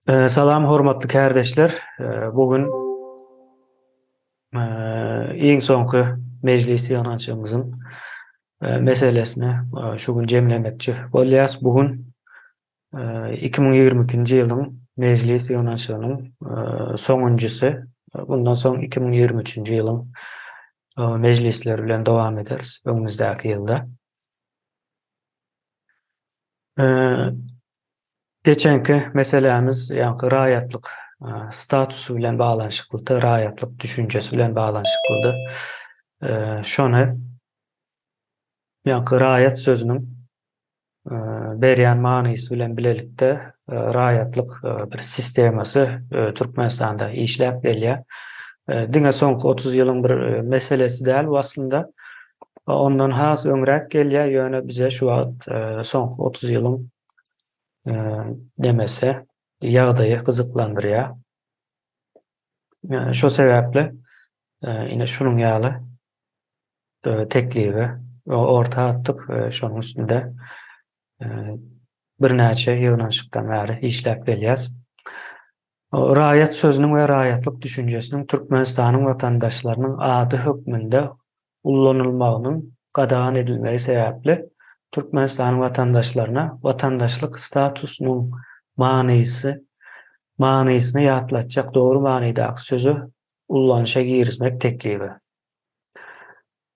Salam hormatly kärdeşler. Bu gün iň soňky mejlis ýygnanyşygymyzyň meselesini şu gün jemlemekçi bolýas. Bu gün 2022-nji ýylyň mejlis ýygnanyşygynyň soňunjysy. Bundan soň 2023-nji ýylyň mejlisleri bilen dowam ederis öňümizdäki ýylda. Geçenki meselämiz ýaňky raýatlyk statusy bilen baglanyşyklydy, raýatlyk düşünjesi bilen baglanyşyklydy. Şony ýaňky raýat sözüniň berýän manysy bilen bilelikde raýatlyk bir sistemasy Türkmenistanda işläp gelýär. Diňe soňky 30 ýylyň bir meselesi däl bu aslynda. Ondan has öňräk gelýär, ýöne bize şu wagt soňky 30 ýylyň nemesi, ýagdaýy gyzyklandyrýar. Şo sebäpli ine şunuň ýaly teklibi orta atdyk, şonuň üstünde birnäçe ýygnanyşykdan bäri işläp gelýäs. Raýat sözüniň we raýatlyk düşünjesiniň Türkmenistanyň watandaşlarynyň ady hökmünde ullanylmagynyň gadagan edilmegi sebäpli Türkmenistanyň watandaşlaryna watandaşlyk statusynyň manysy manysyny ýatlatjak dogry manydaky sözi ullanyşa girizmek teklibi.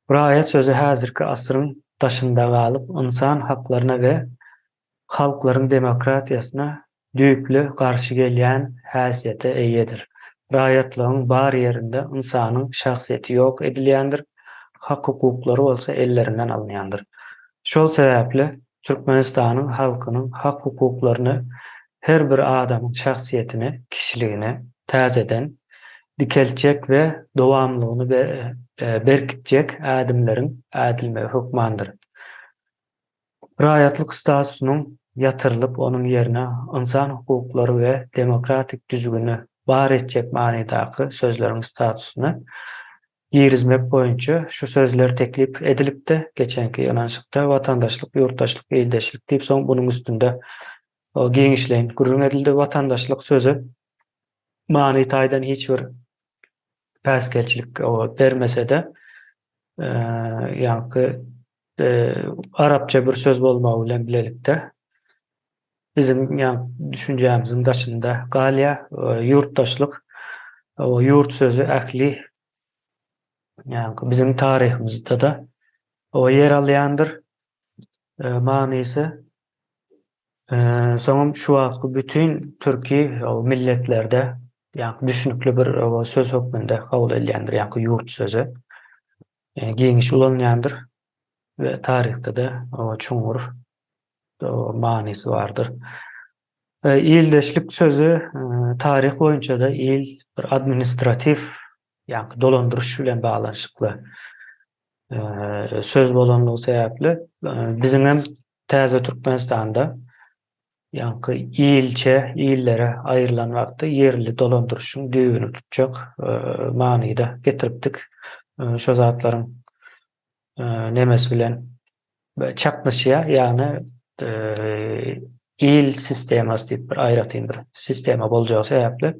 Raýat sözi häzirki asyryň daşynda galyp, ynsan haklaryna we halklaryň demokratiýasyna düýpli garşy gelýän häsiýete eýedir. Raýatlygyň bar ýerinde ynsanyň şahsyýeti ýok edilýändir, hak-hukuklary bolsa ellerinden alynýandyr. Şol sebäpli Türkmenistanyň halkynyň hak-hukuklaryny, her bir adamyň şahsyýetini, kişiligini täzeden dikeltjek we dowamlygyny berkitjek ädimleriň ädilmegi hökmandyr. Raýatlyk statusynyň ýatyrylyp, onuň ýerine ynsan hukuklary we demokratik düzgüni bar etjek manydaky sözleriň statusyny girizmek boýunça şu sözler teklip edilipdi, geçenki ýygnanyşykda watandaşlyk, ýurtdaşlyk, ildeşlik diýip, soň bunuň üstünde giňişleýin gürrüň edildi. Watandaşlyk sözi many taýdan hiç bir päsgelçilik bermese-de, ýaňky arapça bir söz bolmagy bilen bilelikde biziň ýa düşünjämiziň daşynda galýar. Ýurtdaşlyk, ýurt sözi ähli ýa biziň taryhymyzda-da o ýer alýandyr manysy. Soňam şu wagtky bütin türki milletlerde ýa düşünikli bir söz hökmünde kabul edilýändir, ýa ýurt sözi. Giňiş ulanylýandyr we taryhda-da çuňňur manysy bardyr. Ildeşlik sözi taryh boýunça-da il bir administratiw, ýagny dolandyryş bilen baglanyşykly söz bolanlygy sebäpli biziň hem täze Türkmenistanda ýaňky ilçe, illere aýrylan wagty ýerli dolandyryşyň düýbüni tutjak manyda getiripdik. Şo zatlaryň nemesi bilen çaknyşýar, ýagny il sistemasy diýip bir aýratyn bir sistema boljagy sebäpli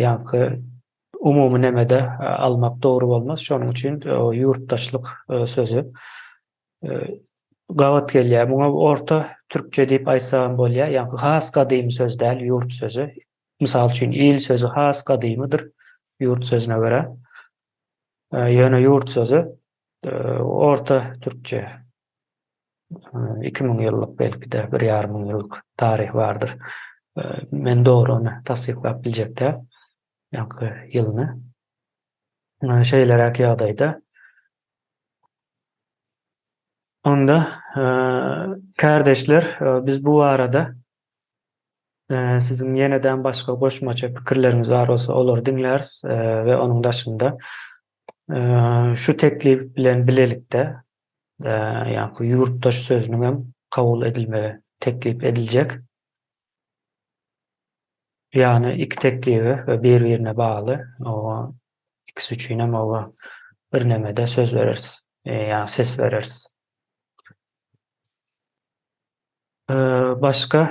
ýaňky umumy nemede almak dogry bolmaz. Şonuň üçin ýurtdaşlyk sözi gabat gelýär. Muňa orta türkçe diýip aýtsagam bolýar. Ýagny has gadymy söz däl ýurt sözi. Mysal üçin il sözi has gadymydyr ýurt sözüne görä. Ýöne ýurt sözi orta türkçe 2000 ýyllyk belki-de bir ýarym müň ýyllyk taryhy bardyr. Men dogry ony tassyklap biljek däl. Ýaňky ýylyny. Şeýleräk ýagdaýda Onda kärdeşler biz bu barada siziň ýeneden başga goşmaça pikirleriňiz bar bolsa olary diňläris we onuň daşynda şu teklip bilen bilelikde ýaňky ýurtdaş sözüniň hem kabul edilmegi teklip ediljek. Ýagny iki teklibi we bir-birine bagly oba ikisi üçin hem oba birnemede söz bereris, ýagny ses bereris. Başga.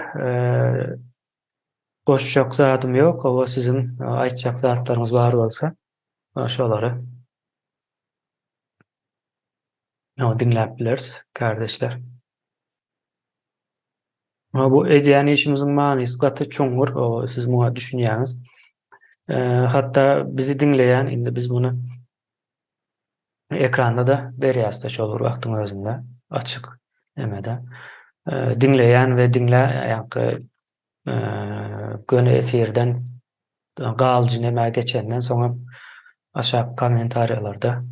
Goşjak zadym ýok, hawa siziň aýtjak zatlaryňyz bar bolsa, şolary diňläp bileris, kärdeşler. Bu edýän işimiziň manysy gaty çuňňur, siz muňa düşünýäňiz. Hatda bizi diňleýän, indi biz muny ekranda-da berýäs-de şol bir wagtyň özünde, açyk nemede. Diňleýän we diňlä ýaňky göni efirden galyjy nämä geçenden soňam aşak kommentariýalarda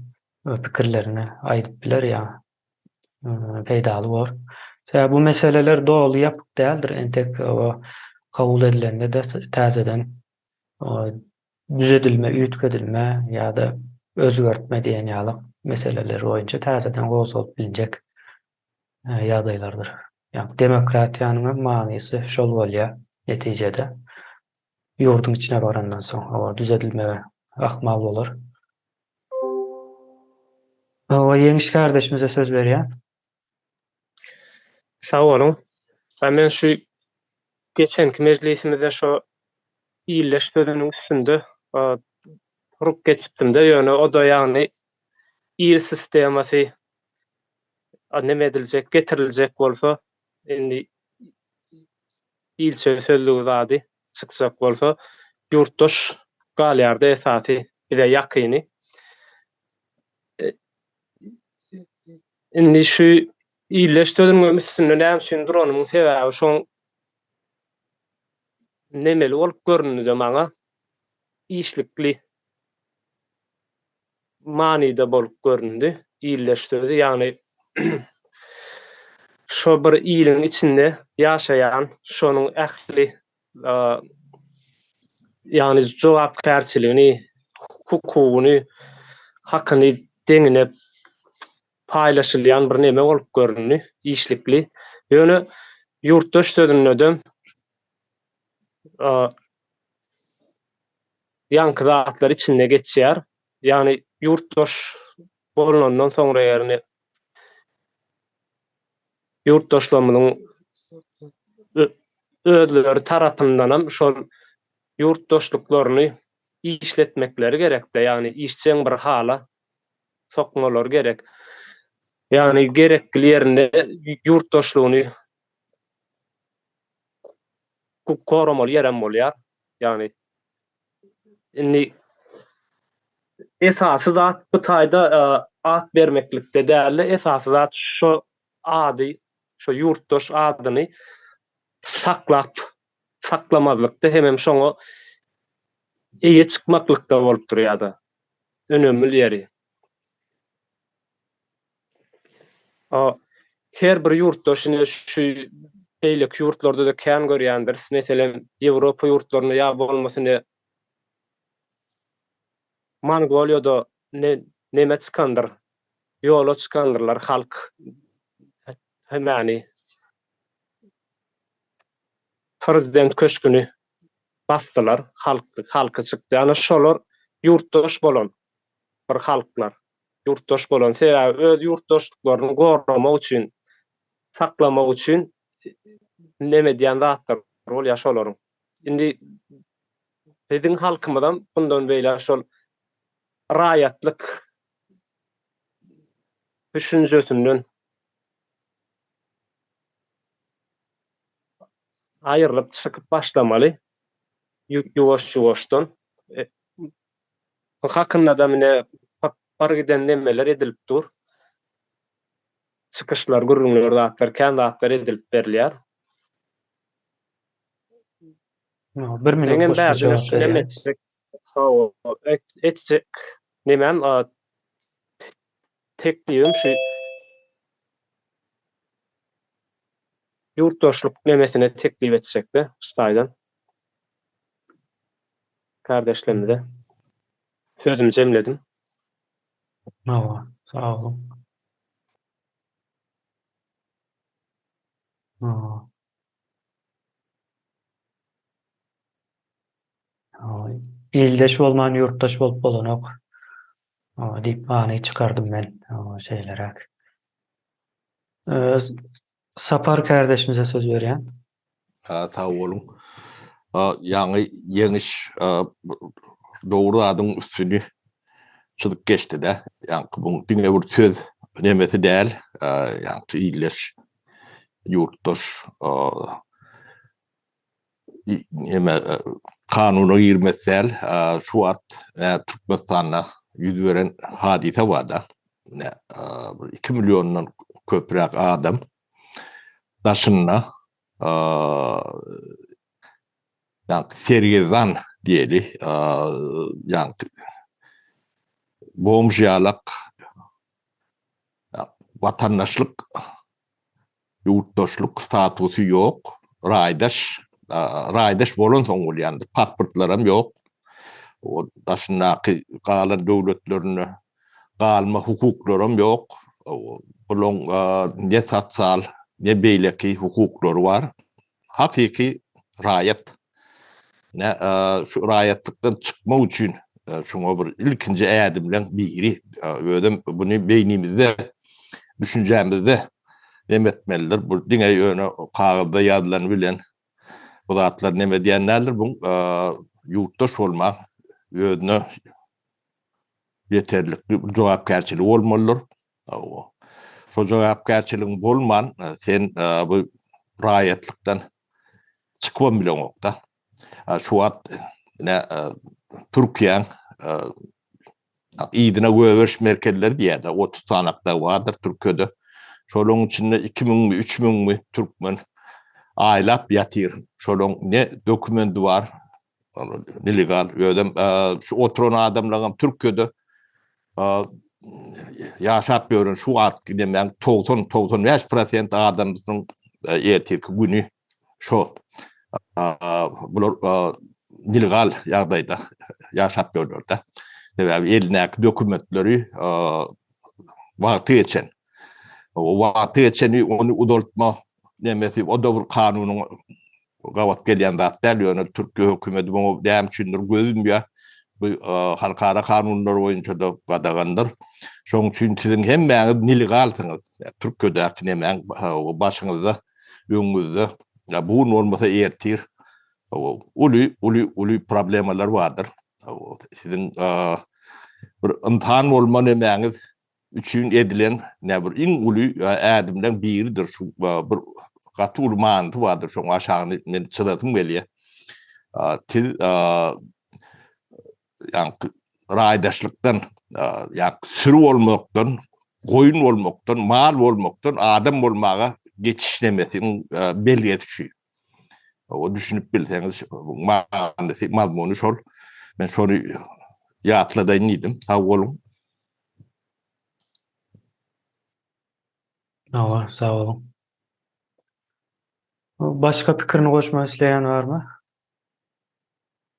pikirlerini aýdyp biler ýa peýdaly bor. Sebäbi bu meseleler doly ýapyk däldir, entek kabul edilende-de täzeden düzedilme, üýtgedilme ýa-da özgertme diýen ýaly meseleler boýunça täzeden gozgalyp bilinjek ýagdaýlardyr. Ýagny demokratiýanyň hem manysy şol bolýar netijede. Ýurduň içine barandan soň, hawa, düzedilmegi ahmal bolar. Hawa, Ýeňiş kardeşimize söz berýän. Sag boluň. Men şu geçenki mejlisimizde şo illeş sözüniň üstünde durup geçipdim-de, ýöne o-da ýagny il sistemasy neme ediljek, getiriljek bolsa, indi ilçe sözlügi zady çykjak bolsa, ýurtdaş galýar-da esasy bize ýakyny. Indi şu illeş sözüniň üstünde näme üçin duranymyň sebäbi şoň nemeli bolup göründi-de maňa, işlikli manyda bolup göründi illeş sözi, ýagny şo bir iliň içinde ýaşaýan, şonuň ähli ýagny jogapkärçiligini, hukugyny, hakyny deňine paýlaşylýan bir neme bolup göründi, işlikli. Ýöne ýurtdaş sözünde-de ýaňky zatlar içinde geçýär. Ýagny ýurtdaş bolnandan soňra ýerine ýurtdaşlarymyzyň özleri tarapyndanam şol ýurtdaşlyklaryny işletmekleri gerekde, ýagny işjeň bir hala sokmalary gerek. Ýagny gerekli ýerinde ýurtdaşlygyny goramaly ýerem bolýar. Ýagny indi esasy zat bu taýda at bermeklikde däl-de, esasy zat şo ady, şo ýurtdaş adyny saklap saklamazlykda hemem şoňa eýe çykmaklykda bolup durýar-da. Önemli ýeri. Her bir ýurtda şine şu beýleki ýurtlarda-da kän görýändiris. Meselem, Ýewropa ýurtlarynda ýa bolmasa ine Mongoliýada ne neme çykandyr, ýola çykandyrlar halk hemäni prezident köşgüni basdylar, halk halky çykdy. Ana şolar ýurtdaş bolan bir halklar. Ýurtdaş bolan, sebäbi öz ýurtdaşlyklaryny goramak üçin, saklamak üçin neme edýän zatlary bolýar şolaryň. Indi biziň halkymyzam bundan beýläk şol raýatlyk düşünjesinden aýrylyp çykyp başlamaly ýuwaş-ýuwaşdan. Bu hakynda-da mine bir giden nemeler edilip dur. Çykyşlar, gürrüňler, zatlar, kän zatlar edilip berilýär. Bir minut goşmaça jogap berýän. Hawa, etjek nemem teklibim şu ýurtdaşlyk nemesine teklip etjekde şu taýdan. Kardeşlerimize sözümi jemledim. Hawa, sag boluň. Hawa. Ildeş bolman ýurtdaş bolup bolanok diýip many çykardym men şeýleräk. Sapar kardeşimize söz berýän. Sag boluň. Ýaňy Ýeňiş dogry zadyň üstüni çyzyp geçdi-de. Ýaňky bu diňe bir söz nemesi däl, ýaňky ildeş, ýurtdaş neme kanuna girmesi däl. Şu wagt Türkmenistanda ýüz beren hadysa bar-da. Bir 2 milliondan köpräk adam daşynda ýaňky sergezdan diýeli, ýaňky bomž ýalak watandaşlyk ýurtdaşlyk statusy ýok, raýdaş raýdaş bolansoň bolýandyr, pasportlaram ýok. O daşyndaky galan döwletlerinde galma hukuklaram ýok. Bulaň ne sosial, ne beýleki hukuklary bar. Hakyky raýat. Ne şu raýatlykdan çykmak üçin şuňa bir ilkinji ädimleň biri. Özem buny beýnimizde, düşünjämizde neme etmelidir. Bu diňe ýöne kagyzda ýazylan bilen bu zatlar neme edýän däldir. Bu ýurtdaş bolmak özüne ýeterlikli jogapkärçiligi bolmalydyr. Şo jogapkärçiligiň bolman sen bu raýatlykdan çykybam bileňokda. Şu wagt ine Türkiýäň yzyna göberiş merkezleri diýýärler, 30 sanakda bardyr Türkiýede. Şolaryň içinde 2 müňmi, 3 müňmi türkmen aýlap ýatyr. Şolaryň ne dokumendi bar, nelegal özem şu oturan adamlaryň Türkiýede ýaşap ýören şu wagtky diýmeýän 90-95 prosent adamsynyň ertirki güni şo bular nelegal ýagdaýda ýaşap ýörler-de. Sebäbi elindäki dokumentleri wagty geçen. Wagty geçeni ony uzaltma nemesi o-da bir kanunyň gabat gelýän zat däl, ýöne Türkiýe hökümeti muňa näme üçindir göz ýumýar. Bu halkara kanunlary boýunça-da gadagandyr. Şonuň üçin siziň hemmäňiz nelegalsyňyz. Türkiýedäki nemäň başyňyzda, öňüňizde, bu gün bolmasa ertir uly, uly, uly problemalar bardyr. Siziň bir ynsan bolma nemäňiz üçin edilen ne bir iň uly ädimleň biridir şu bir gaty uly manysy bardyr şoň aşagyny men çyzasym gelýär. Siz ýaňky raýdaşlykdan ýaňky sürü bolmakdan, goýun bolmakdan, mal bolmakdan adam bolmaga geçiş nemesiniň belgesi şu. O düşünip bilseňiz manysy, mazmuny şol. Men şony ýatladaýyn diýdim. Sag boluň. Hawa, sag boluň. Başga pikirini goşmak isleýän barmy?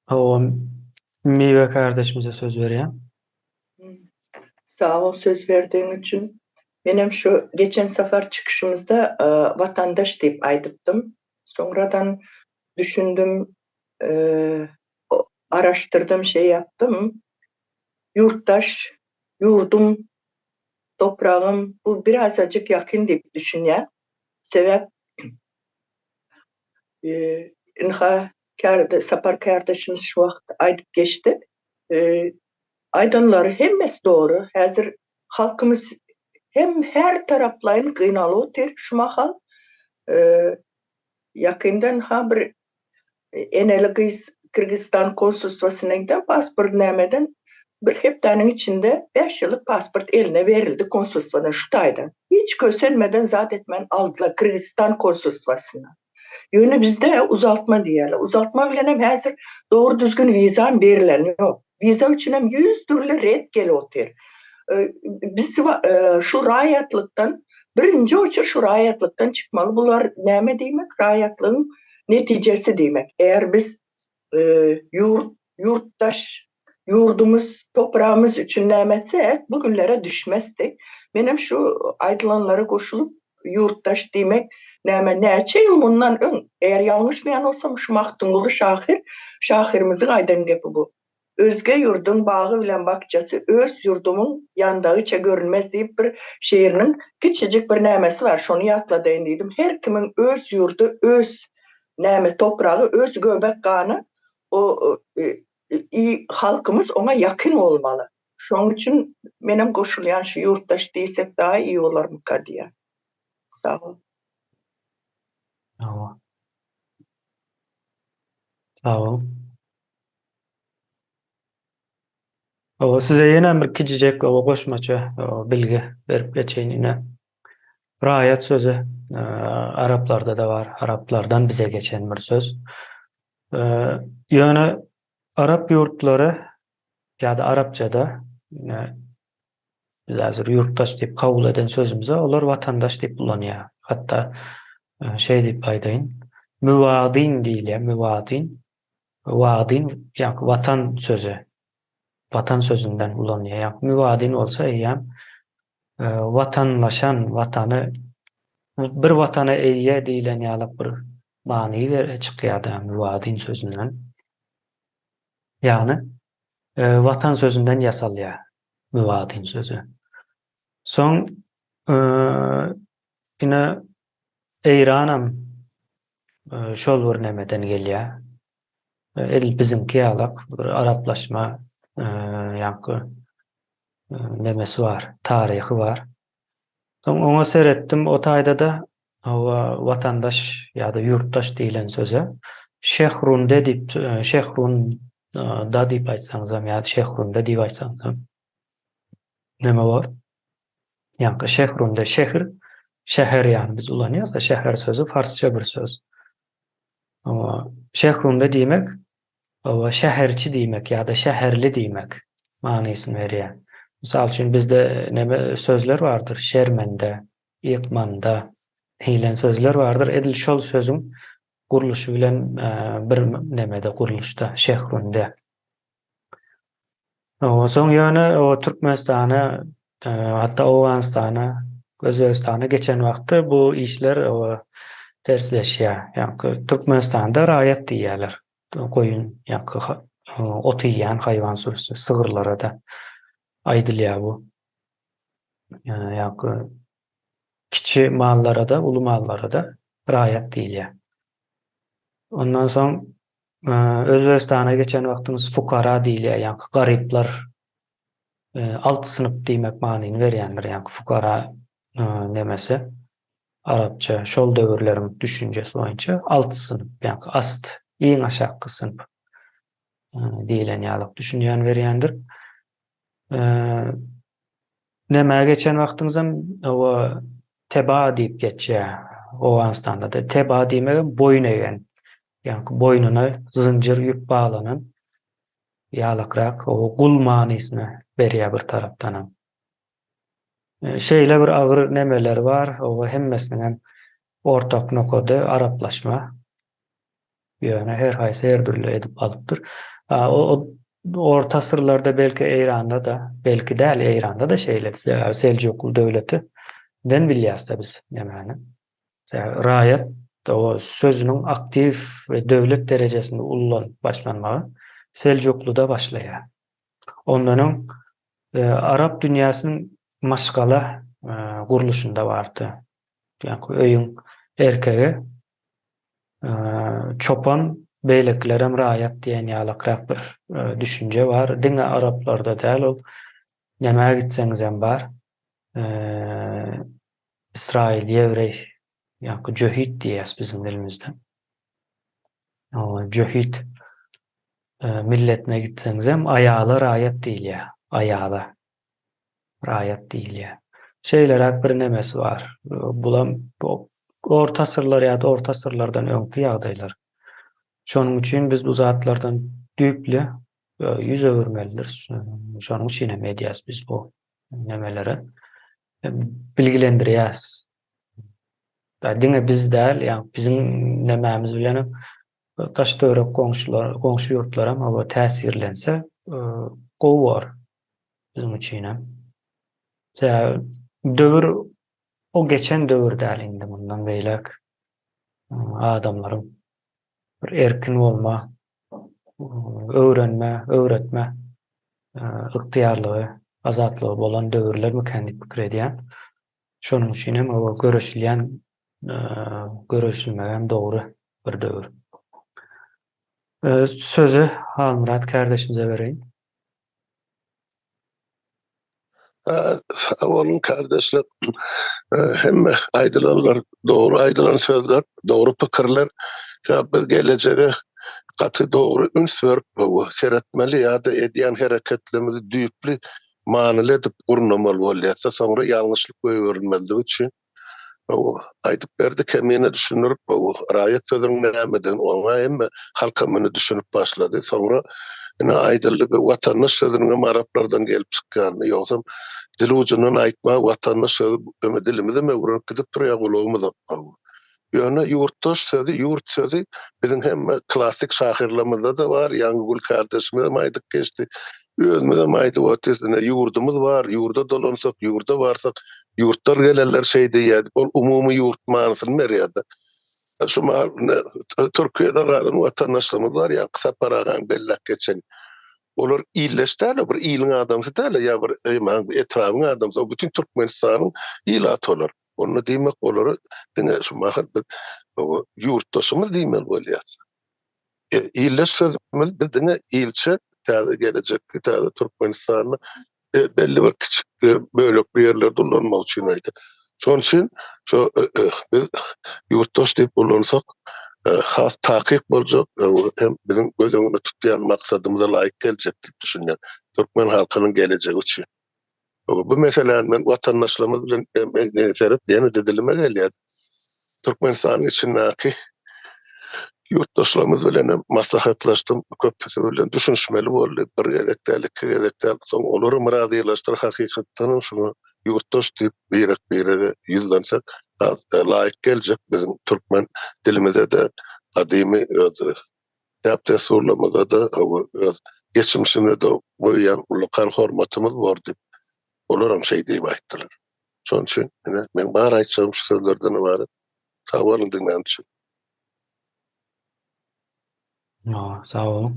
Hawa, Miwe kardeşimize söz berýän. Sag bol söz berdigiň üçin. Menem şu geçen sapar çykyşymyzda watandaş diýip aýdypdym. Soňradan düşündim, araşdyrdym, şeý ýapdym. Ýurtdaş, ýurdum, topragym bu birazajyk ýakyn diýip düşünýän. Sebäp ynha Sapar kärdeşimiz şu wagt aýdyp geçdi. Aýdanlary hemmesi dogry. Häzir halkymyz hem her taraplaýyn gynalyp otyr şu mahal. Ýakynda ynha bir Eneli gyz Kyrgyzystan konsulstwasyna giden pasport nämeden bir hepdäniň içinde bäş ýyllyk pasport eline berildi konsulstwadan şu taýdan. Hiç kösenmeden zat etmän aldylar Kyrgyzystan konsulstwasyndan. Ýöne bizde uzaltma diýýärler. Uzaltma bilenem häzir dogry düzgün wizam berileni ýok. Wiza üçinem ýüz dürli ret gelip otyr. Biz şu raýatlykdan birinji oçur şu raýatlykdan çykmaly. Bular näme diýmek? Raýatlygyň netijesi diýmek. Eger biz ýurt, ýurtdaş, ýurdumyz, topragymyz üçin näme etsek, bu günlere düşmezdik. Menem şu aýdylanlara goşulyp, ýurtdaş diýmek näme, näçe ýyl mundan öň, eger ýalňyşmaýan bolsam, şu Magtymguly şahyr, şahyrymyzyň aýdan gepi bu. Özge ýurduň bagy bilen bakjasy öz ýurdumyň ýandagyça görünmez diýip bir şiriniň kiçijik bir nämesi bar, şony ýatladaýyn diýdim. Her kimiň öz ýurdy öz. näme topragy, öz göbek gany o i halkymyz oňa ýakyn bolmaly. Şoň üçin menem goşulýan şu ýurtdaş diýsek daha iyi bolarmyka diýýän. Sag bol. Hawa. Sag bol. Hawa, size ýene bir kiçijek goşmaça bilgi berip geçeýin ine. Raýat sözi araplarda-da bar, araplardan bize geçen bir söz. Ýöne arap ýurtlary ýa-da arapçada biz häzir ýurtdaş diýip kabul eden sözümize olar watandaş diýip ulanýar. Hatda şeý diýip aýdaýyn, müwadin diýilýär, müwadin. Wadin ýa-da watan sözi. Watan sözünden ulanylýar. Ýa müwadin bolsa eýýäm watanlaşan, watany bir watana eýe diýlen ýaly bir many çykýar-da müwadin sözünden. Ýagny watan sözünden ýasalýar müwadin sözi. Soň ine Eýranam şol bir nemeden gelýär. Edil biziňki ýalak bir araplaşma ýaňky nemesi bar, taryhy bar. Soň oňa seretdim, o taýda-da hawa watandaş ýa-da ýurtdaş diýlen söze şehrunde diýip, şehrunda diýip aýtsaňyzam ýa-da şehrunde diýip aýtsaňyzam neme bor? Ýaňky şehrunde şehr, şäher ýagny biz ulanýarys, şäher sözi farsça bir söz. Şehrunda diýmek, oba şäherçi diýmek ýa-da şäherli diýmek manysyny berýär. Mysal üçin bizde neme sözler bardyr, şermende, ykmanda diýlen sözler bardyr. Edil şol sözüň gurluşy bilen bir nemede gurluşda, şehrunde. Soň ýöne o Türkmenistana, hatda Owganystana, Özbegistana geçen wagtda bu işler tersleşýär. Ýagny Türkmenistanda raýat diýýärler. Goýun, ýagny ot iýýän haýwan sürüsi, sygyrlara-da aýdylýar bu. Ýagny kiçi mallara-da, uly mallara-da raýat diýilýär. Ondan soň Özbegistana geçen wagtyňyz fukara diýilýär, ýaňky garyplar alt synp diýmek manyny berýändir, ýaňky fukara nemesi arapça şol döwürleriň düşünjesi boýunça alt synp, ýaňky ast, iň aşakky synp diýlen ýalyk düşünýän berýändir. Nämä geçen wagtyňyzam owa teba diýip geçýär. Owganystanda-da teba diýmegem boýun egen. Ýaňky boýnuna zynjyr ýüp baglanan ýalakrak owa gul manysyny berýär bir tarapdanam. Şeýle bir agyr nemeleri bar, owa hemmesiniňem ortak nokady araplaşma. Ýöne her haýsy her dürli edip alypdyr. O orta asyrlarda belki Eýranda-da, belki däl, Eýranda-da şeýledi. Sebäbi Seljukly döwleti den bilýäs-de biz nämäni. Sebäbi raýat o sözüniň aktiw we döwlet derejesinde ullanyp başlanmagy Seljuklyda başlaýar. Ondan öň arap dünýäsiniň maşgala gurluşynda bardy. Ýagny öýüň erkegi Çopan, beýlekilerem raýat diýen ýalakrak bir düşünje bar. Diňe araplarda däl ol. Nämä gitseňizem bar. Ysraýyl, ýewreý, ýaňky jöhit diýýäs biziň dilimizde. Jöhit milletine gitseňizem aýala raýat diýilýär. Aýala. Raýat diýilýär. Şeýleräk bir nemesi bar. Bulam orta asyrlar ýa-da orta asyrlardan öňki ýagdaýlar. Şonuň üçin biz bu zatlardan düýpli ýüz öwürmelidiris. Şonuň üçin hem edýäs biz bu nemeleri. Bilgilendirýäs. Diňe biz däl, ýa biziň nemämiz bilen hem daş-töwerek goňşular, goňşy ýurtlar hem hawa täsirlense gowy bor. Biziň üçinem. Sebäbi döwür o geçen döwür däl indi mundan beýläk adamlaryň bir erkin bolma, öwrenme, öwretme ygtyýarlygy, azatlygy bolan döwürlermikän diýip pikir edýän. Şonuň üçin hem oba göreşilýän göreşilmegem dogry. bir döwür. Sözi Halmyrat kärdeşimize bereýin. Sag boluň kardeşler. Hemme aýdylanlar dogry aýdylan sözler, dogry pikirler. Sebäp biz gelejege gaty dogry üns berip seretmeli ýa-da edýän hereketlerimizi düýpli manyly edip gurnamaly bolýar. Soňra ýalňyşlyk goýberilmezligi üçin. Aýdyp berdi Kemine düşündirip, raýat sözüniň nämedigini oňa hemme halkam muny düşünip başlady. Soňra ine aýdyldy bu watandaş sözüniň hem araplardan gelip çykýanyny, ýogsam dil ujundan aýtma watandaş sözi öňe dilimizem öwrenip gidipdir ýa gulagymyzam. Ýöne ýurtdaş sözi, ýurt sözi biziň hemme klassyk şahyrlarymyzda-da bar, Ýaňygül kardeşimizem aýdyp geçdi. Özümizem aýdyp otyrys, ine ýurdumyz bar, ýurda dolansak, ýurda barsak, ýurtdan gelenler şeý diýýär diýip, ol umumy ýurt manysyny berýär-de. Şu mahal ine Türkiýede galan watandaşlarymyz bar, ýaňky Sapar agaň belläp geçen. Olar ildeş däl-de, bir iliň adamsy däl-de, ýa bir bir etrabyň adamsy, o bütin Türkmenistanyň ilaty olar. Onda diýmek olary diňe şu mahal biz ýurtdaşymyz diýmeli bolýarys. Ildeş sözümiz biz diňe ilçe täze gelejekki täze Türkmenistanda belli bir kiçik bölekli ýerlerde ulanmak üçin aýdýar. Şonuň üçin şu biz ýurtdaş diýip ulansak has takyk boljak hem biziň göz öňünde tutýan maksadymyza laýyk geljek diýip düşünýän. Türkmen halkynyň gelejegi üçin. Bu meseläni men watandaşlarymyz bilen seret ýene-de dilime gelýär. Türkmenistanyň içindäki ýurtdaşlarymyz bilen hem maslahatlaşdym, köpüsi bilen düşünişmeli boldy. Bir gezek däl, iki gezek däl. Soň olaram razylaşdyr, hakykatdan hem şuňa ýurtdaş diýip birek-birege ýüzlensek has laýyk geljek biziň türkmen dilimize-de gadymy öz däp-dessurlarymyza-da, öz geçmişimize-de goýýan ullakan hormatymyz bor diýip, olaram şeý diýip aýtdylar. Şonuň üçin, ine, meň bar aýtjagym şu sözlerden ybarat. Sag boluň diňlän üçin. Sag boluň.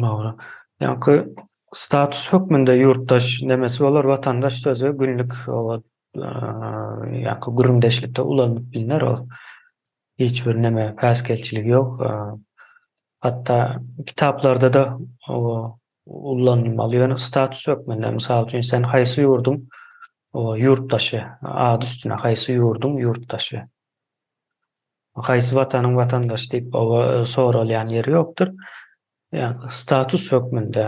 Dogry. Ýaňky status hökmünde ýurtdaş nemesi bolar, watandaş sözi günlük ýaňky gürrüňdeşlikde ulanylyp bilner ol. Hiç bir neme päsgelçiligi ýok. Hatda kitaplarda-da ullanylmaly. Ýöne status hökmünde, mysal üçin, sen haýsy ýurduň ýurtdaşy, ady üstüne haýsy ýurduň ýurtdaşy. Haýsy watanyň watandaşy diýip oba soralýan ýeri ýokdur. Ýa status hökmünde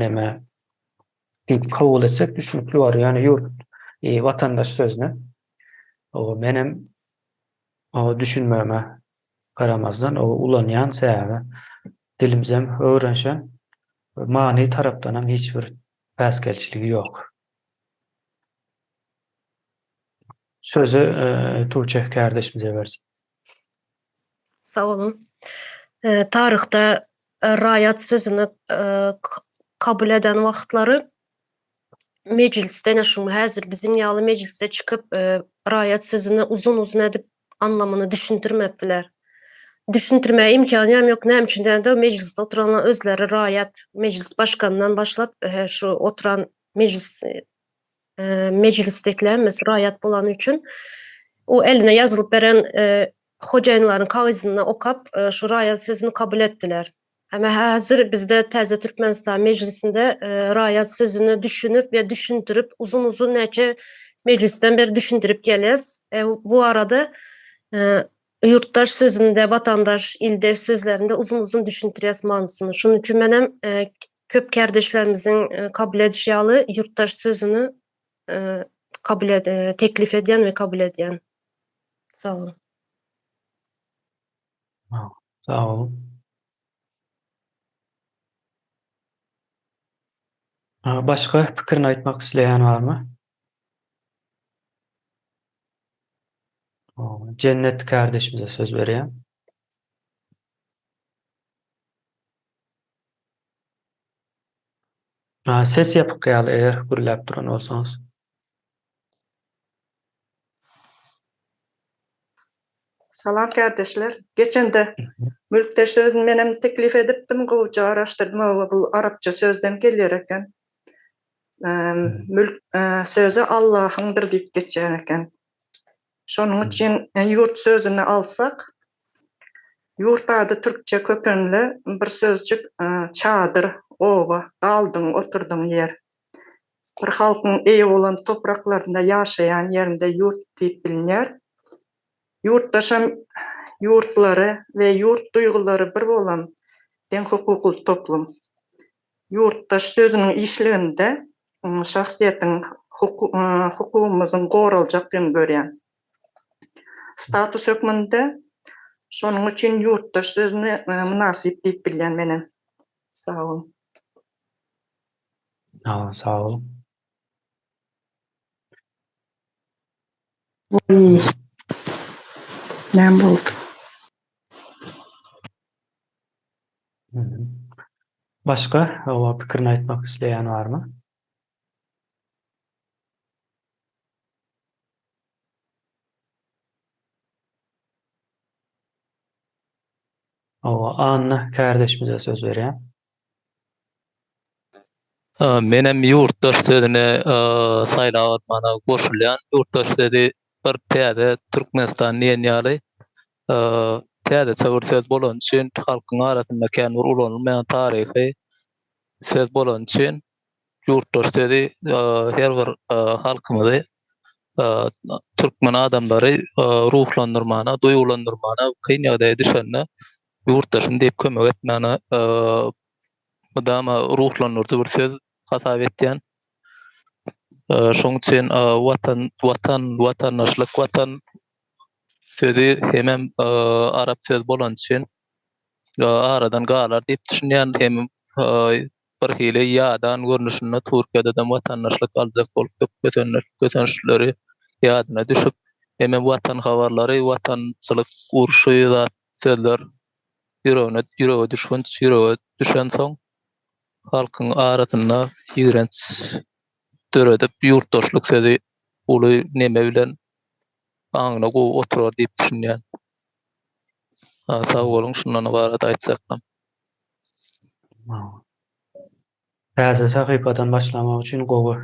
neme diýip kabul etsek düşnükli bolar. Ýöne ýurt watandaş sözüne menem düşünmegime garamazdan ulanýan sebäbi dilimizem öwrenişen many tarapdanam hiç bir päsgelçiligi ýok. Sözi Tuğçe kärdeşimize bersin. Sag boluň. Taryhda raýat sözüni kabul eden wagtlary mejlisde ine şu häzir biziň ýaly mejlisde çykyp raýat sözüni uzyn-uzyn edip anlamyny düşündirmepdiler. Düşündirmäge imkany hem ýok. Näme üçin diýende mejlisde oturanlar özleri raýat, mejlis başkanyndan başlap şu oturan mejlis mejlisdekiler hemmesi raýat bolany üçin o eline ýazylyp beren hojaýynlaryň kagyzynda okap şu raýat sözüni kabul etdiler. Ama häzir bizde Täze Türkmenistan mejlisinde raýat sözüni düşünip we düşündirip uzun-uzun näçe mejlisden beri düşündirip gelýäs. Bu arada ýurtdaş sözünde, watandaş, ildeş sözlerinde uzun-uzun düşündirýäs manysyny. Şunuň üçin menem köp kärdeşlerimiziň kabul edişi ýaly ýurtdaş sözüni kabul teklip edýän we kabul edýän. Sag boluň. Sag boluň. Başga pikirini aýtmak isleýän barmy? Jennet kardeşimize söz berýän. Ses ýapyk ýaly eger gürläp duran bolsaňyz. Salam kardeşler. Geçende mülkdeş sözüni menem teklif edipdim, gowuja araşdyrdym, hawa bu arapça sözden gelýär eken. Mülk sözi Allahyňdyr diýip geçýän eken. Şonuň üçin ýurt sözüni alsak, ýurt ady türkçe kökenli bir sözjük çadyr, oba, galdyň, oturdyň ýer. Bir halkyň eýe bolan topraklarynda ýaşaýan ýerinde ýurt diýip bilinýär. Ýurtdaşam ýurtlary we ýurt duýgulary bir bolan deňhukukly toplum. Ýurtdaş sözüniň işliginde şahsyýetiň hukugymyzyň goraljakdygyny görýän. Status hökmünde şonuň üçin ýurtdaş sözüni mynasyp diýip bilýän menem. Sag boluň. Sag boluň. Waý. Näme boldy? Başga hawa pikirini aýtmak isleýän barmy? Hawa, Anna kärdeşimize söz berýän. Menem ýurtdaş sözüne saýlap almana goşulýan. Ýurtdaş sözi bir täze Türkmenistan diýen ýaly täzeçe bir söz bolany üçin halkyň arasynda kän bir ulanylmaýan taryhy söz bolany üçin ýurtdaş sözi her bir halkymyzy türkmen adamlary ruhlandyrmana, duýgulandyrmana kyn ýagdaýa düşende ýurtdaşym diýip kömek etmäne mydama ruhlandyryjy bir söz hasap etýän. Şoň üçin watan, watan, watandaşlyk, watan sözi hemem arap sözi bolany üçin aradan galar diýip düşünýän hem bir hili ýadan görnüşinde Türkiýededem watandaşlyk aljak bolup köp kösençleri ýadyna düşüp hemem watan habarlary, watançylyk urşy zat sözler ýüregine ýürege düşgünç ýürege düşensoň halkyň arasynda ýigrenç döredip ýurtdaşlyk sözi uly neme bilen aňyna gowy oturar diýip düşünýän. Sag boluň şundan ybarat aýtjaklarym. Täze sahypadan başlamak üçin gowy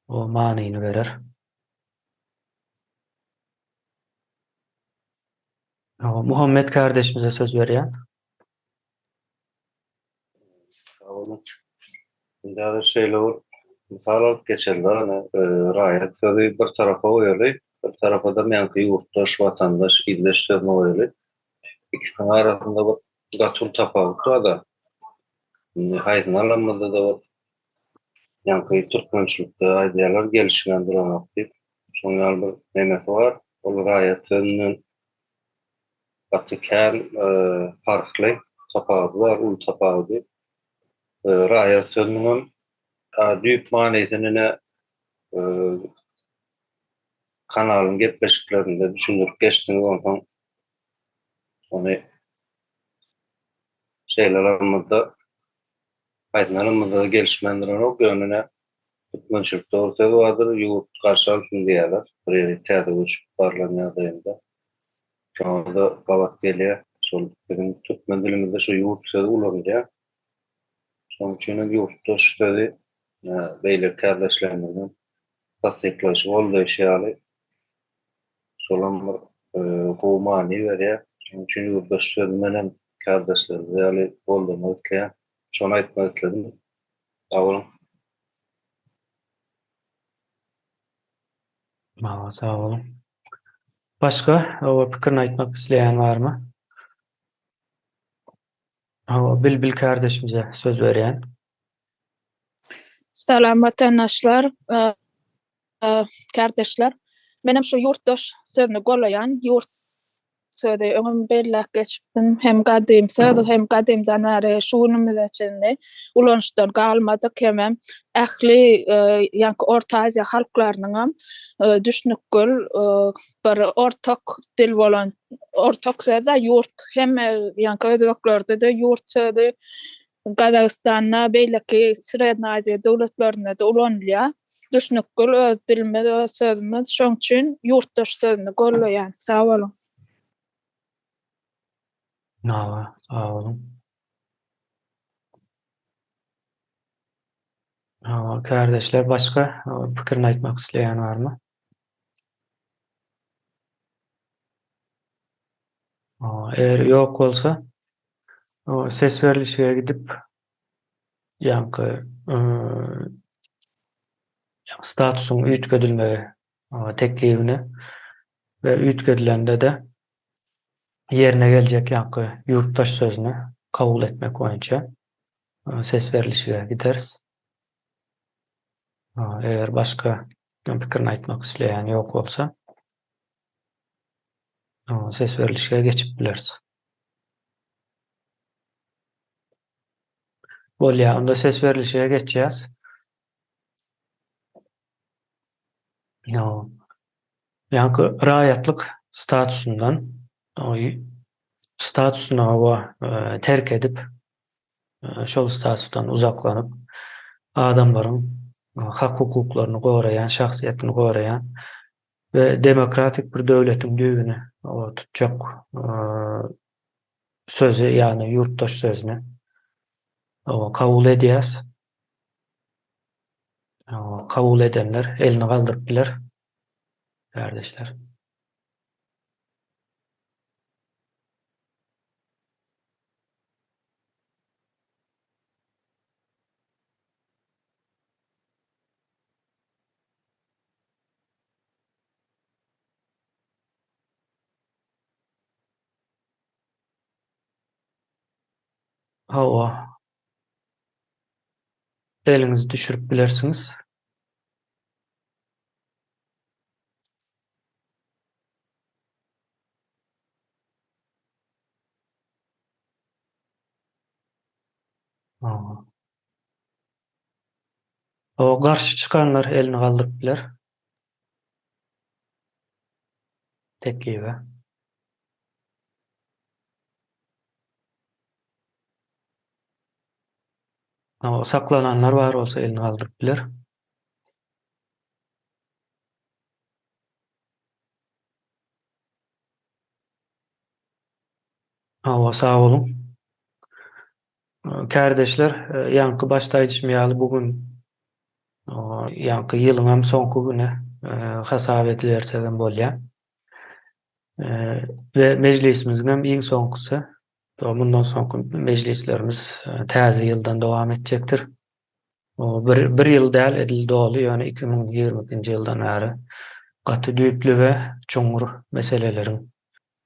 manyny berer. Muhammet kardeşimize söz berýän. Sag boluň. Indi häzir şeýle bir mysal alyp geçeli-de, ine, raýat sözi bir tarapa goýaly, bir tarapa-da ýaňky ýurtdaş, watandaş, ildeş sözüni goýaly. Ikisiniň arasynda bir gaty uly tapawut bar-da. Indi haýsyny alanymyzda-da bir ýaňky türkmençilikde aýdýarlar, gelişmän duranok diýip. Şonuň ýaly bir nemesi bar. Ol raýat sözünden gaty kän parhly, tapawudy bar, uly tapawudy. Raýat sözüniňem düýp manysyny ine kanalyň gepleşiklerinde düşündirip geçdiňiz, onsoň ony şeýle alanymyzda, haýsyny alanymyzda-da gelişmän duranok, ýöne ine Türkmençilikde bir söz bardyr, ýurt garşy alsyn diýýärler, bir ýere täze göçüp barlan ýagdaýynda. Şoňa-da gabat gelýär. Şol biziň türkmen dilimizde şu ýurt sözi ulanylýar. Şonuň üçin hem ýurtdaş sözi beýleki kärdeşlerimiziň tassyklaýşy, goldaýşy ýaly şolam bir gowy many berýär. Şonuň üçin ýurtdaş sözüni menem kärdeşlerimiz ýaly goldamak isleýän. Şony aýtmak isledim. Sag boluň. Maňa sag boluň. Başga oba pikirini aýtmak isleýän barmy? Hawa, Bilbil kardeşimize söz berýän. Salam watandaşlar, kardeşler. Menem şu ýurtdaş sözüni golaýan. Ýurt sözi öňem belläp geçipdim. Hem gadym söz, hem gadymdan bäri şu günümize çenli ulanyşdan galmadyk hemem ähli ýaňky Orta Aziýa halklarynyňam düşnükgül bir ortak dil bolan ortak söz-de ýurt. Hemme ýaňky özbeklerde-de ýurt sözi Gazagystanda, beýleki Srednýa Aziýa döwletlerinde-de ulanylýar. Düşnükgül öz dilimiz, öz sözümiz. Şoň üçin ýurtdaş sözüni goldaýan. Sag boluň. Hawa, sag boluň. Hawa, kärdeşler başga pikirini aýtmak isleýän barmy? Eger ýok bolsa, ses berlişige gidip, ýaňky statusyň üýtgedilmegi teklibine we üýtgedilende-de ýerine geljek ýaňky ýurtdaş sözüni kabul etmek boýunça ses berlişige gideris. Eger başga pikirini aýtmak isleýän ýok bolsa, ses berlişige geçip bileris. Bolýar, onda ses berlişige geçýäs. Ýaňky raýatlyk statusyndan statusyny hawa terk edip, şol statusdan uzaklanyp, adamlaryň hak-hukuklaryny goraýan, şahsyýetini goraýan we demokratik bir döwletiň düýbüni tutjak sözi, ýagny ýurtdaş sözüni kabul edýäs. Kabul edenler elini galdyryp biler, kärdeşler. Hawa. Eliňizi düşürip bilersiňiz. O garşy çykanlar elini galdyryp biler. Teklibe. Saklananlar bar bolsa elini galdyryp biler. Hawa, sag boluň. Kärdeşler, ýaňky başda aýdyşym ýaly bu gün ýaňky ýylyňam soňky güni hasap edibersegem bolýar. We mejlisimiziňem iň soňkusy. Mundan soňky mejlislerimiz täze ýyldan dowam etjekdir. Bir, bir ýyl däl edil doly, ýöne 2022-nji ýyldan bäri gaty düýpli we çuňňur meseleleriň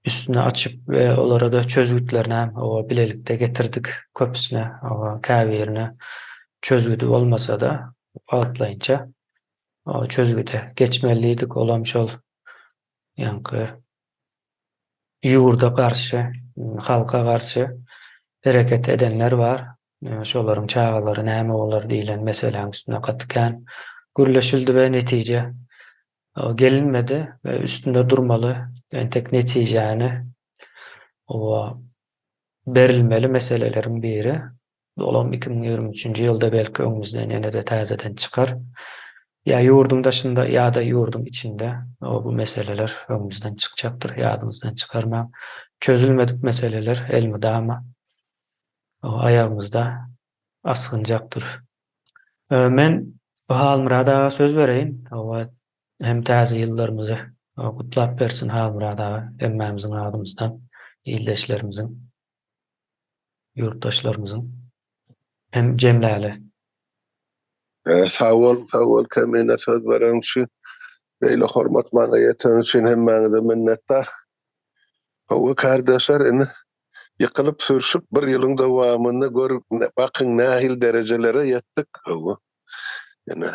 üstüni açyp we olara-da çözgütlerini hem bilelikde getirdik köpüsine, käbirine çözgüdi bolmasa-da wagtlaýynça çözgüde geçmelidik. Olam şol ýaňky ýurda garşy, halka garşy hereket edenler bar. Şolaryň çagalary näme bolar diýlen meseläň üstünde gaty kän gürleşildi we netije gelinmedi we üstünde durmaly entek netijäni berilmeli meseleleriň biri. Olam 2023-nji ýylda belki öňümizden ýene-de täzeden çykar. Ýa ýurduň daşynda ýa-da ýurduň içinde bu meseleler öňümizden çykjakdyr, ýadyňyzdan çykarmaň. Çözülmedik meseleler elmydama aýagymyzda asgynjakdyr. Men Halmyrat aga söz bereýin. Hem täze ýyllarymyzy gutlap bersin Halmyrat aga hemmämiziň adymyzdan, ildeşlerimiziň. Ýurtdaşlarymyzyň hem jemläli. Sag bol, sag bol Kemine söz bereniň üçin. Beýle hormat maňa ýeteni üçin hemmäňize minnetdar. Hawa kärdeşler indi ýykylyp sürşüp bir ýylyň dowamynda gör bakyň nähili derejelere ýetdik. Hawa. Ine,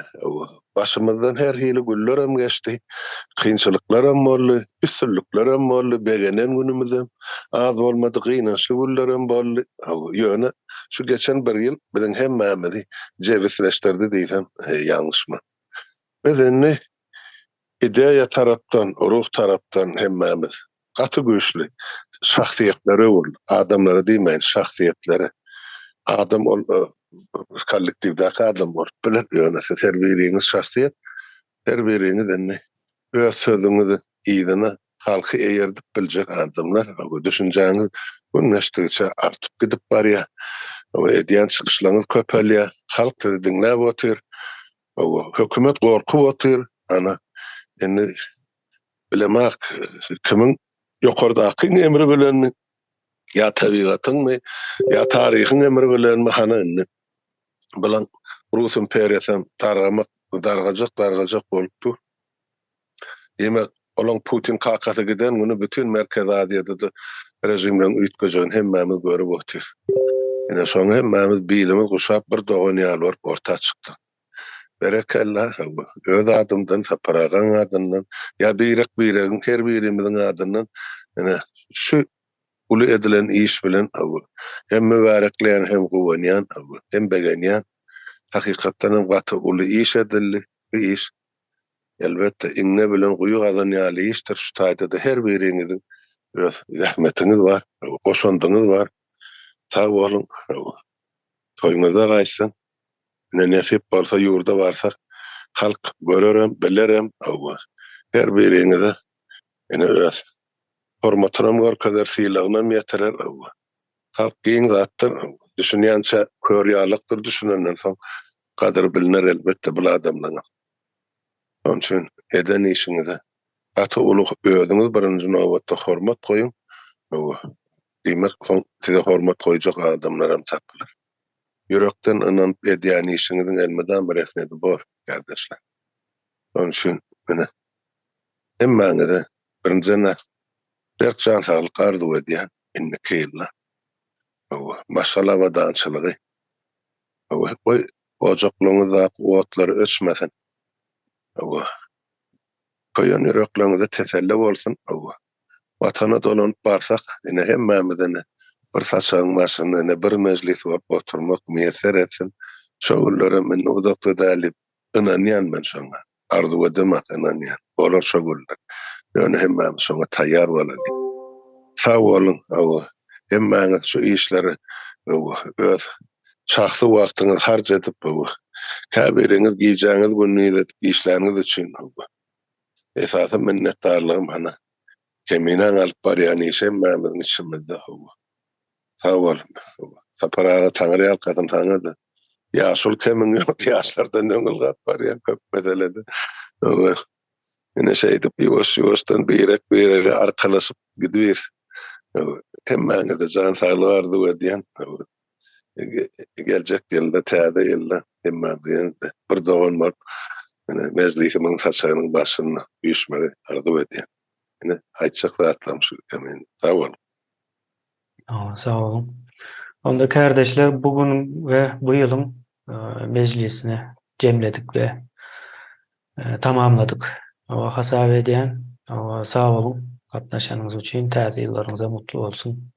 başymyzdan her hili günlerem geçdi, kynçylyklaram boldy, üstünliklerem boldy, begenen günümizem az bolmady, gynançly günlerem boldy. Ýöne şu geçen bir ýyl biziň hemmämizi jebisleşdirdi diýsem, ýalňyşman. Biz indi ideýa tarapdan, ruh tarapdan hemmämiz gaty güýçli şahsyýetlere öwrüldik. Adamlara diýmäýin, şahsyýetlere. Adam ol kollektiwdäki adam bolup biler, ýöne siz her biriňiz şahsyýet, her biriňiz indi öz sözüňizi yzyna halky eýerdip biljek adamlar. Düşünjäňiz gün geçdigiçe artyp gidip barýar. Edýän çykyşlaryňyz köpelýär. Halk sizi diňläp otyr. Hökümet gorkup otyr. Ana, indi Bilemok, kimiň. Ýokardakyň emri bilenmi, ýa tebigatyňmy, ýa taryhyň emri bilenmi, hany indi bilen Rus imperiýasam dargamak, dargajak, dargajak bolup dur. Diýmek, olaň Putin kakasy giden güni bütin Merkezi Aziýada-da režimleriň üýtgejegini hemmämiz görüp otyrys. Ine, şoňa hemmämiz bilimiz guşap bir dogan ýaly bolup orta çykdyk. Berekella, öz adymdan, Sapar agaň adyndan, ýa birek-biregiň, her birimiziň adyndan, ine, şu uly edilen iş bilen hem mübärekleýän, hem guwanýan, hem begenýän. Hakykatdan hem gaty uly iş edildi. Bu iş, elbetde, iňňe bilen guýy gazan ýaly işdir. Şu taýda-da her biriňiziň öz zähmetiňiz bar, goşandyňyz bar. Sag boluň. Toýuňyzda gaýtsyn. Ine, nesip bolsa ýurda barsak, halk görerem, bilerem. Her biriňize ine öz hormatynam görkezer, sylagynam ýetirer. Halk giň zatdyr, düşünýänçä kör ýalykdyr, düşünenden soň gadyry bilner elbetde bul adamlaňam. Şonuň üçin eden işiňize gaty uly özüňiz birinji nobatda hormat goýuň. Diýmek, soň size hormat goýjak adamlaram tapylar. Ýürekden ynanyp edýän işiňiziň elmydama rehnedi bor, kärdeşler. Şonuň üçin ine, hemmäňize birinjiden-ä berk jan saglyk arzuw edýän indiki ýylda. Hawa, maşgala abadançylygy. Hawa, goý, ojaklaryňyzdaky otlar öçmesin. Hawa, köýen ýürekleriňize teselli bolsun. Hawa, Watana dolanyp barsak, ine, hemmämiz ine, bir saçagyň başynda, ine, bir mejlis bolup oturmak miýesser etsin. Şo günlerem indi uzakda däl diýip ynanýan men şoňa. Arzuw edemok, ynanýan. Bolar şo günler. Ýöne hemmämiz şoňa taýýar bolalyň. Sag boluň, hawa, hemmäňiz şu işlere, hawa, öz şahsy wagtyňyzy harç edip, hawa, käbiriňiz gijäňizi gündiz edip işläniňiz üçin, hawa, Esasy minnetdarlygym hany Keminäň alyp barýan işi hemmämiziň içimizde hawa. Sag bol. Sapar aga Taňry ýalkasyn saňa-da. Ýaşuly kemiň ýok ýaşlardan öň ylgap barýaň köp meselede. Hawa. Ine şeýdip ýuwaş-ýuwaşdan birek-birege arkalaşyp gidibiris. Hemmäňize jan saglyk arzuw edýän. Geljek ýylda, täze ýylda hemmämiz ýene-de bir dogan bolup, ine, mejlisimiziň saçagynyň başynda üýşmegi arzuw edýän. Ine, aýtjak zatlarym şu eken. Sag boluň. Sag boluň. Onda kärdeşler bu günüň we bu ýylyň mejlisini jemledik we tamamladyk. Hasap edýän. Sag boluň gatnaşanyňyz üçin. Täze ýyllaryňyz hem gutly bolsun.